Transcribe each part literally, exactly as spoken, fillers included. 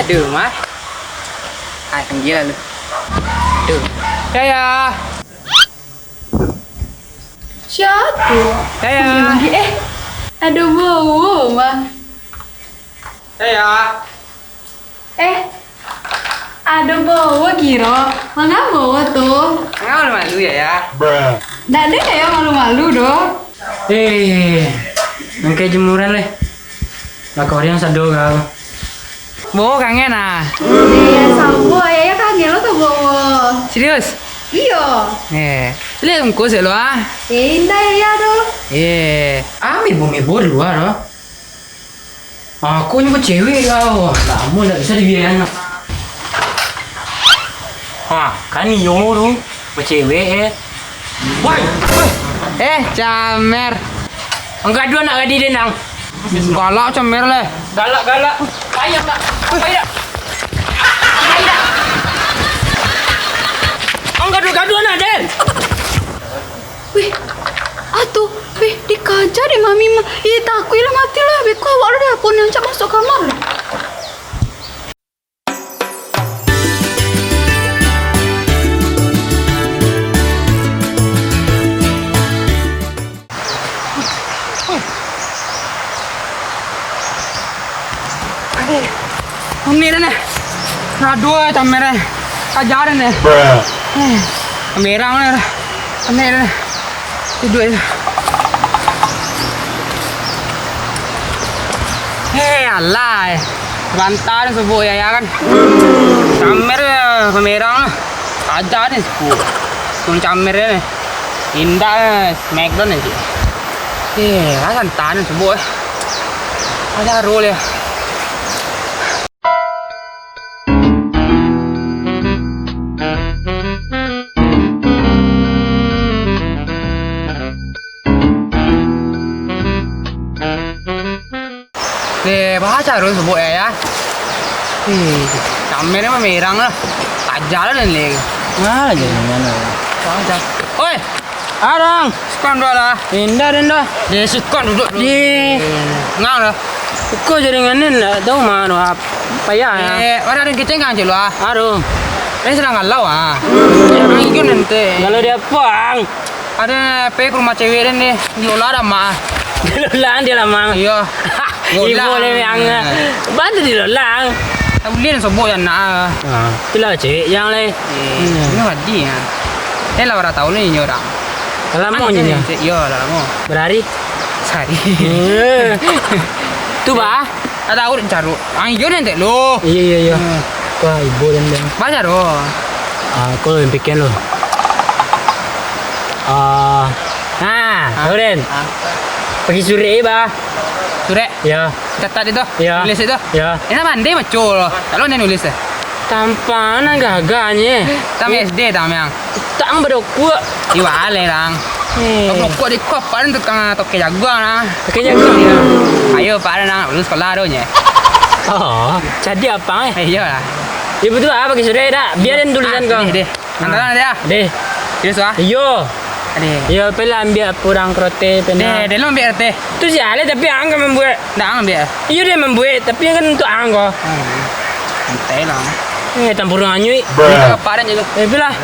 Aduh, Mah. Ah, tinggi lah lu. Aduh. Yaya. Siapa? Yaya. Eh, ado bawa, Mah. Yaya. Eh, ado bawa kiro. Manga bawa tu? Manga malu-malu, Yaya? Ndak ado, Yaya, malu-malu doh. Eh, angkai jemuran leh. Lah kau yang sado kau. Bo kangen ah. Eh, sabo, Yaya kangen lo tu, Bo. Serius? Iyo. Eh, lihat ungkus lo ah. Eh, indah Yaya tu. Eh, ah, mibo-mibo di luar lo. Aku ni bacewek kau. Lamo ndak bisa dibiaran. Ha, kan iyo tu. Bacewek, eh. Woi, woi. Eh, Camer. Angka dua nak gadi denang. Galak Camer leh. Galak, galak. Payah tak? Payah tak? Payah tak? Angka dua gaduh nak, Den. Wih, atuh, wih, dikaja dek mami mah. Ih, takuik lah, mati lah. Beko awak lah dapur ni, rancak masuk kamar lah. Ambil dah ni. Aduh, Camer eh. Kaja dah ni. Eh, merang ni. Ambil dah ni. Duduak je. Eh, alah eh. Sabanta ni subuak Yaya kan. Camer eh, pamerang lah. Aja ni subuak. Kun Camer ni. Indak eh, smackdown ni. Eh, lah sabanta ni subuak eh. Aja roll ya. Deh, baca dulu subuak ya, ya. Ih, Camer ni mah merang lah. Tajal lah ni. Nah, jadi mana? Tajal. Oi, Arang, sukan dulu lah. Indah, indah. Deh, sukan duduk dulu. Di. Ngau lah. Uko jaringan ni ndak tahu mano ap-, payah ya. Eh, ada yang keceng kan, Cik, lu, ah? Aduh. Ini sedang galau, ah. Yang ikut nanti. Galau dia apa, Ang? Ada pergi ke rumah cewek dan ni. Lola ada, Mak. Lola dia lah, Mang. Iya. Ibu Lola. Boleh yang. Eh. Bantu di Lola. Tak boleh nak sobok je anak, ah. Ha, itulah cewek yang lai. Eh, hmm. Ini mati ya. Eh, lah orang tahu ni inyo orang. Lamo nyo. Iyo, lah lamo. Berari? Sehari. Eh. Tu bah. Ada urut caruk. Ah, iyo nanti lo. Iya, iya, iya. Hmm. Wah, ibu dan dan. Baca doh. Ah, aku lo yang pikir lo. Ah, nah, ah. Tahu den. Ah. Pergi surek, bah. Surek? Ya. Catat itu. Ya. Tulis itu. Ya. Ini mandi macul. Kalau ni nulis eh. Tampan gagahnya. Tam S D tam yang. Tang badokok. Iwa ale lang. Eh. Badokok di kop padan tukang toke jaguang lah. Toke jaguang? Iya. Ayo padan nang lulus sekolah tu nye. Oh, jadi apa eh? Eh, iyalah. Ya betul apa kisah deh dah. Biarin tulisan kau. Deh, deh. Antara nanti ah. Deh. Serius ah? Iyo. Deh. Iyo, pala ambil purang kerote pena. Deh, deh lo ambil kerote. Tu si Ale tapi ang kan membuat. Ndak ang ambil. Iyo dia membuat, tapi kan untuk ang ko. Hmm. Santai lah. Eh, tampurung anyuik. Bruh. Kita padan je tu. Eh, bilah.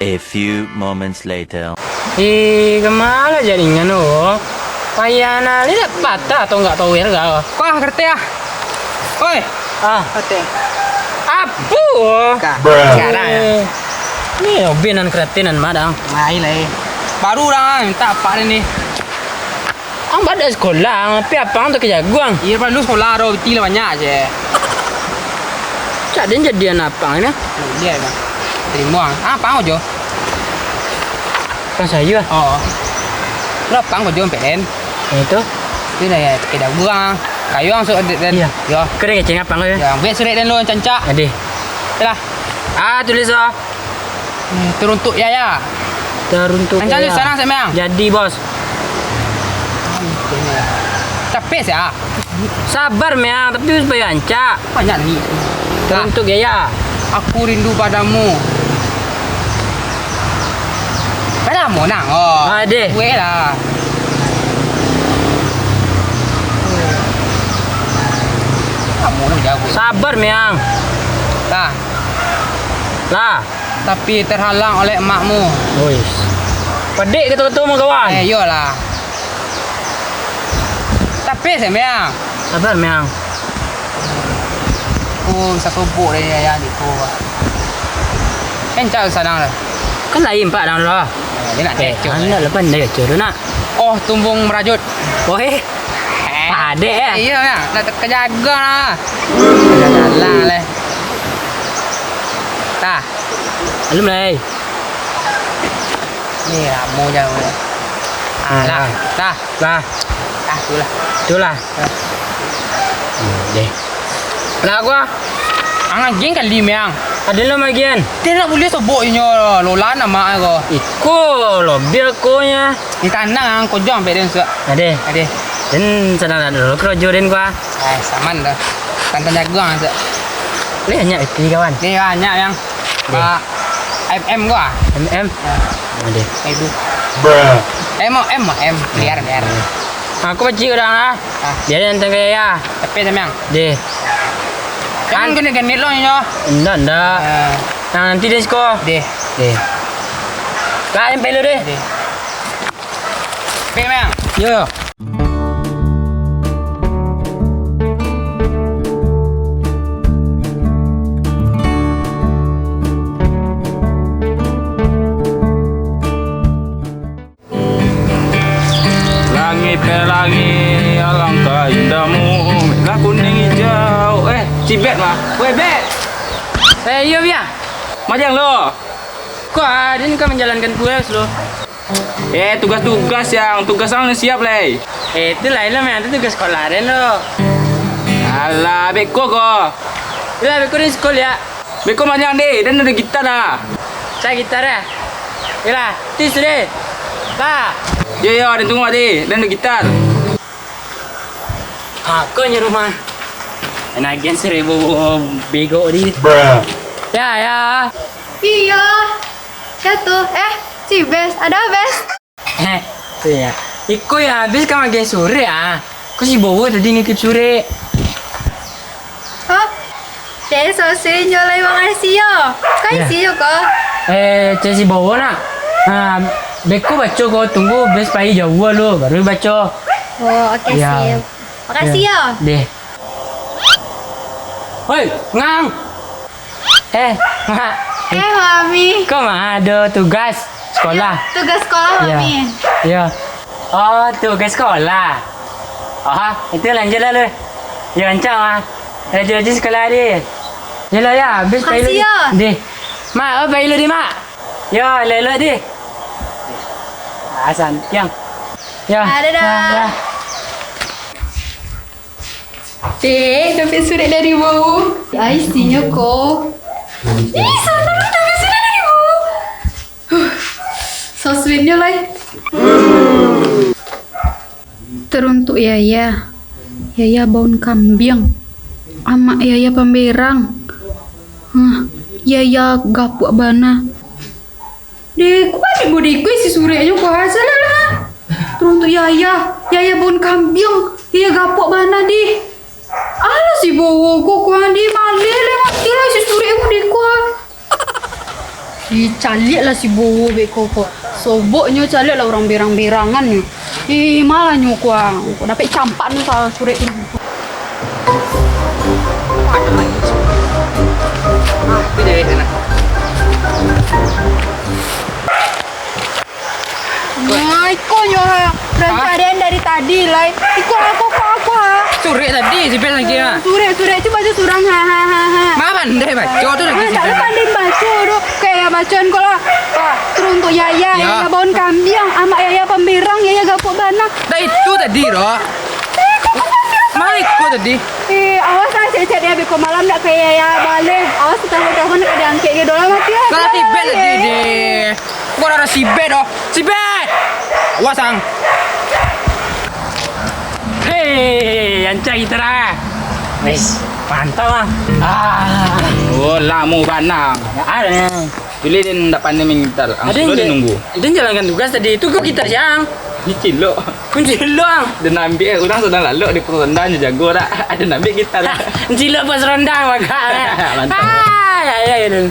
A few moments later. Eh, kemana jaringan tu? Payah nak lihat patah atau enggak tower kau? Kau ah, kereta ah. Oi. Ah. Kereta. Apu. Kak. Bruh. Sekarang ya. Eh. Ni obin nan kereta nan madang. Mai lah eh. Baru orang ah, minta apa ni? Ang badak sekolah, tapi apang tu ka jaguang. Iyo, parlu sekolah tu, piti lah banyak je. Cak den jadi anak apang ni. Iya, bang. Terima. Ah, apang aja. Apang sayur ah? Oh. Lo apang aja, P N. Yang itu? Itu dah ya, ka jaguang. Kayu langsung ada den. Iya. Yo. Kau dah ngeceng apang kau ya? Ya, buat surat den lo, cancak. Ade. Yalah. Ah, tulis ah. Eh, teruntuk Yaya. Teruntuk Yaya. Rancak tu sanang, Sak Mayang. Jadi, Bos. Capek sih ah. Sabar, Mayang, tapi supaya rancak. Banyak ni. Teruntuk Yaya. Aku rindu padamu. Dah lama nang, oh. Ah, deh. Weh lah. Sabar, Miang. Lah. Lah. Tapi terhalang oleh emakmu. Ois. Pedek kato-kato mah, kawan. Eh, iyolah. Tapi se, Miang. Sabar, Miang. Ko sasobok dari ayah di ko. Kan cak sadang lah. Kan lain, Pak, dang lah. Dia nak Eh, kecoh. Anak lah pandai kecoh tu, nak. Oh, tumbung merajut. Oh, eh. Padek, eh? Iya, nak, nak terkejaga lah. Jalan lah. Tah. Alun lai. Ni, lamo jauh lah. Ah, lah. Tah. Lah. Tah, tu lah. Tu lah. Tah. Hmm, deh. Lah, gua. Ang agian kali, Miang. Ada lo magian. Dia nak buliah sobok inyo lolan amak ko. Iko, lobiah ko nya. Di tanang ang kojong pek den suak. Ade. Ade. Den sadang dak dulu kerojo den gua. Eh, saman dah. Tantang jaguang suak. Leh, banyak iti, kawan. Ni banyak yang. Deh. Ah, M M gua. M M. Ya. Ade. Itu. M M, M. Biar, biar. Aku pacik urang lah. Ah. Biar den tengah ya. Tapi sampeang. Deh. Kan An- kena genit lo inyo. Ndak, ndak. Ah. Nah, nanti den siko. Deh. Deh. Lah, M P lu deh. Deh. Oke, Mang. Yo. Langik pelangi, alangkah indahmu. Merah kuning hijau. Eh, si Bet mah. Weh, Bet. Eh, iyo, Bia. Madiang lo. Ko, ah, den ka manjalankan tugas lo. Eh, tugas-tugas, Yang. Tugas ang siap lai. Eh, itu lain lo, Mang. Itu tugas sekolah den lo. Alah, beko ko. Iyolah, beko den sekolah, ya. Beko manyang deh, den ado gitar dah. Cari gitar, ya? Iyolah, tis deh. Bah. Yo, yo, den tunggu mati, den ado gitar. Ha, ko nyo rumah. Enak gen seribu bego di. Ya, ya. Iyo. Sia tu? Eh, si Bes. Ado, Bes? Heh, tu ya. Iko ya, habis ka magiah surek, ah. Ko si Bowo tadi nitip surek. Hah? Cek, so sweet nyo lai, makasih yo. Kan Ya. Isi yo ko? Eh, cek si Bowo nak. Ah, beko baco ko, tunggu Bes pai jauah lo, baru baco. Oh, oke, Ya. Sip. Makasih Ya. Yo. Deh. Hoi, Ngang. Eh, Mak. Eh, Mami. Ko mah ado tugas sekolah. Tugas sekolah, Ya. Mami. Ya. Oh, tugas sekolah. Oh, itu lanjut lah lu. Ya, rancak mah. Rajin-rajin sekolah, deh. Yalah, ya, habis pai lu, Makasih, deh. Ya. Deh. Mak, oh, pai lu, deh, Mak. Ya, elok-elok, deh. Ah, santiang. Ya. Ah, dadah. Ya. Dek, dapek surek dari Bowo. Ai, isinyo ko. Ih, sanang dapek surek dari Bowo. Huh, so sweetnyo lai. Teruntuk Yaya. Yaya baun kambiang. Amak Yaya pamberang. Huh, Yaya gapuak bana. Deh, kok adik bodi ko isi sureknyo ko, ha? Salah lah. Teruntuk Yaya, Yaya baun kambiang, Yaya gapuak bana, deh. Alah si Bowo ko, ko, deh, maleh lah, mati lah isi surek ko, deh, ko, ha. Ih, caliak lah si Bowo beko ko. Soboknyo caliak lah urang berang-berangan nyo. Ih, malah nyo ko, ha. Dapek campak nyo sa-, surek ko. Nah, iko nyo ha, rancak den dari tadi lai. Iko aku, aku, aku ha. Surek tadi, si Bel lagi, ha. Surek, surek, cubo baco surang, ha, ha, ha, ha. Ma pandai baco tu lagi, si Bel. Pandai baco tu. Kayak bacaan ko lah. Ha, teruntuk Yaya, Ya. Yaya baun kambiang, amak Yaya pamberang, Yaya gapuak bana. Dah itu tadi, doh. Mai ko tadi. Eh, awas ah, cek-cek dia beko malam dak kayak ya baleh. Awas telepon-telepon dak diangkek gitu lah mati lah. Salah si Bet tadi, deh. Gua ada si Bet, doh. Si Bet. Awas, ang. Hei, rancak kita dah. Wis, mantap lah. Ah. Oh, lamo bana. Ada. Pilih dia ndak pandai main gitar. Langsung dia nunggu. Dia jalankan tugas tadi. Itu kok gitar siang? Cilok. Cilok. Ado nan ambiak, urang sadang lalok di pos ronda, nyo jago dak? Ado nan ambiak gitar dak? Cilok pos ronda, bagak, eh. Mantap. Ah, ya, ya, ya.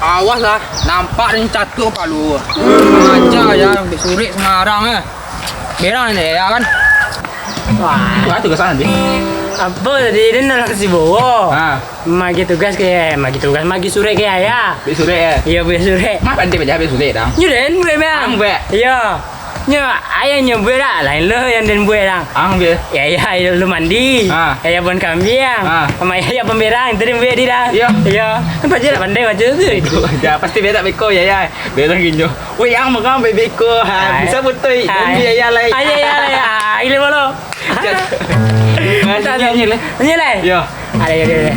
Awas lah, nampak den catuak palu. Aja ya, ambiak surek sembarang, eh. Berang ni, ya kan? Wah. Wah, tugas apo tadi? Apo tadi? Den nolong si Bowo. Ha. Magi tugas ke, magi tugas, magi surek ke ayah. Bik surek, eh? Iyo, bik surek. Ma pandai baco bik surek, dang? Iyo, den, buek, bang. Ang buek? Iyo. Nyo, ayah nyo buek dak, lain lo yang den buek, dang. Ang buek? Ya, ya, ayah lu mandi. Ha. Ayah buang kambiang. Ha. Sama ayah pamberang, itu den buek di, dang. Iyo. Iyo. Kan pajak dak pandai baco tu. Beko, ya, pasti beda beko, ya, ya. Beda ginyo. Weh, ang makan bebeko. Ha, hai. Bisa betul. Hai. Dan biaya lai. Ayo, ya, ya. Ah, gila bolo. Nyanyi, nyanyi, le. Nyanyi, le? Yo. Ada, ada, ada.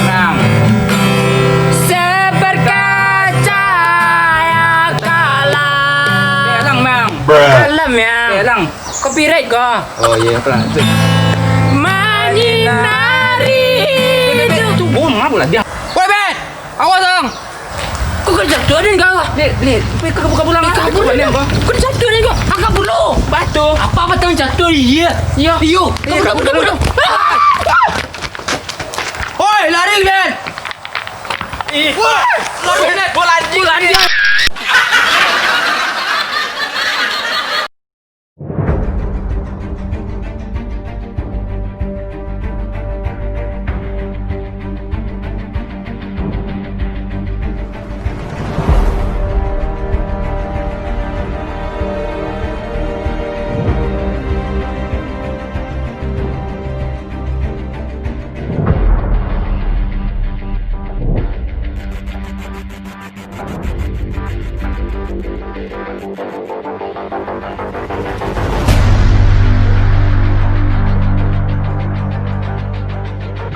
Bang. Seberkaca yang kalam. Bang, bang. Kalam, ya. Bang. Copyright ko. Oh, iya, pelan. Menyinari. Eh, eh, eh, tu bom apa lah dia? Woi, Ben! Awas, ang! Kau kena jatuh, Den, kau. Ni, ni, pergi ke buka pulang. Eh, kabur, Den. Kau kena jatuh, Den, kau. Angkat dulu. Batu. Apa, apa tang jatuh, iya? Iya. Iyo. Iya, kabur, kabur, kabur, kabur. Kabur. Ah! Woi, lari, Den! Ih. Woi, lari, Den! Bola anjing. Bola anjing.